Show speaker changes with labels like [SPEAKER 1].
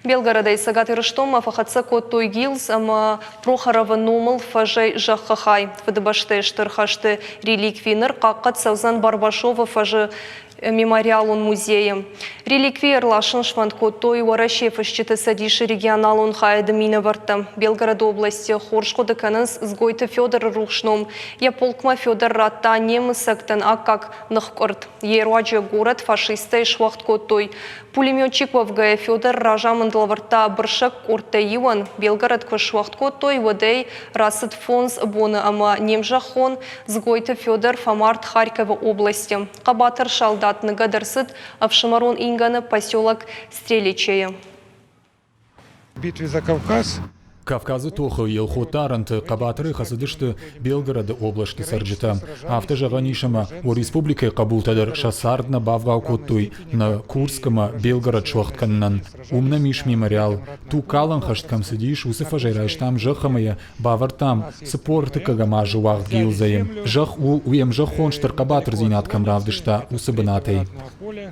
[SPEAKER 1] Белгородӕй Цӕгат Ирыстонмӕ фӕхӕццӕ кодтой гилдз ӕмӕ Прохоровы номыл фӕзӕй зӕххы хай. Фыдыбӕстӕйы Стыр хӕсты реликви ныр хъахъхъӕд цӕудзӕн Барбашовы фӕзы мемориалон музейы. Реликви ӕрласын сфӕнд кодтой Уӕрӕсейы фысджыты цӕдисы регионалон хайады минӕвӕрттӕ. Белгороды областы хорз хъуыды кӕнынц Дзгойты Федоры рухс ном. Йӕ полкмӕ Федор радта немыцӕгтӕн аккаг ныхкъуырд. Йе руаджы горӕт фашисттӕй суӕгъд кодтой. Пулеметчик уӕвгӕйӕ Федор разамынд лӕвӕрдта бырсӕг къордтӕй иуӕн. Белгород куы суӕгъд кодтой, уӕдӕй рацыд фондз боны ӕмӕ не мзӕххон Дзгойты Федор фӕмард Харьковы областы. Хъӕбатыр салдат ныгӕд ӕрцыд ӕфсымӕрон ингӕны поселок Стрелечейы.
[SPEAKER 2] Битве за Кавказ
[SPEAKER 3] Кавказы тохы Елхотты арӕнты хъӕбатырӕй хӕцыдысты Белгороды областы цӕрджытӕ. Афтӕ зӕгъӕн ис, ӕмӕ уӕ республикӕйы хъӕбултӕ дӕр сӕ цард нӕ бавгъау кодтой нӕ Курск ӕмӕ Белгород суӕгъд кӕнынӕн. Уым нӕм ис мемориал. Тугкалӕн хӕст кӕм цыдис, уыцы фӕзӕй райстам зӕхх ӕмӕ йӕ бавӕрдтам 43 азы уагъд гилдзӕйы. Зӕхх у, уе мзӕххон стыр хъӕбатырдзинад кӕм равдыста, уыцы бынатӕй.